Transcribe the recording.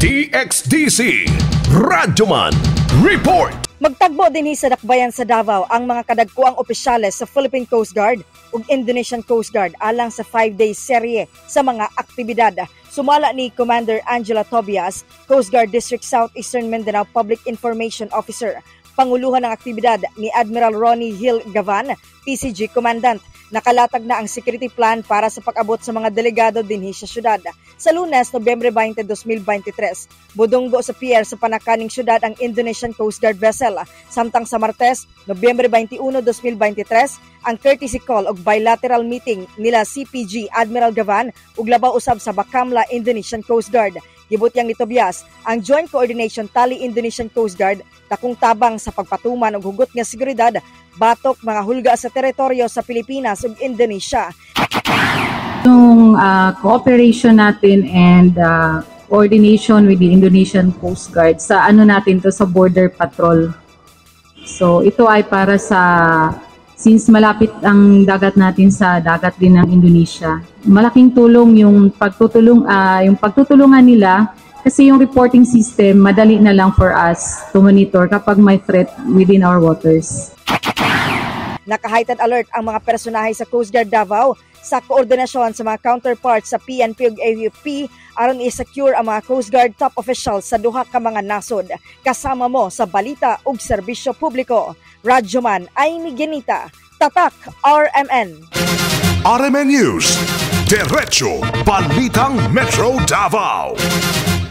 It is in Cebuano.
DXDC Radyoman Report. Magtagbo dinhi sa Dakbayan sa Davao ang mga kadagkuang opisyales sa Philippine Coast Guard ug Indonesian Coast Guard alang sa 5-day serye sa mga aktibidad. Sumala ni Commander Angela Tobias, Coast Guard District Southeastern Mindanao Public Information Officer. Panguluhan ng aktibidad ni Admiral Ronnie Hill Gavan, PCG Commandant. Nakalatag na ang security plan para sa pag-abot sa mga delegado dinhi sa syudad. Sa Lunes, Nobyembre 20, 2023, budunggo sa pier sa Panakaning syudad ang Indonesian Coast Guard vessel. Samtang sa Martes, Nobyembre 21, 2023, ang courtesy call og bilateral meeting nila CPG Admiral Gavan ug labaw usab sa Bakamla Indonesian Coast Guard. Gibutyang ni Tobias, ang Joint Coordination Tali Indonesian Coast Guard dakong tabang sa pagpatuman og hugot nga seguridad batok mga hulga sa teritoryo sa Pilipinas ug Indonesia. Yung cooperation natin and coordination with the Indonesian Coast Guard sa ano natin to, sa border patrol. So ito ay para sa, since malapit ang dagat natin sa dagat din ng Indonesia. Malaking tulong yung pagtutulungan nila kasi yung reporting system, madali na lang for us to monitor kapag may threat within our waters. Naka-heightened alert ang mga personahe sa Coast Guard Davao sa koordinasyon sa mga counterparts sa PNP ug AFP aron i-secure ang mga Coast Guard top officials sa duha ka mga nasod. Kasama mo sa balita ug serbisyo publiko. Radyoman Amy Genita, Tatak RMN. RMN News. Diretso Balitang Metro Davao.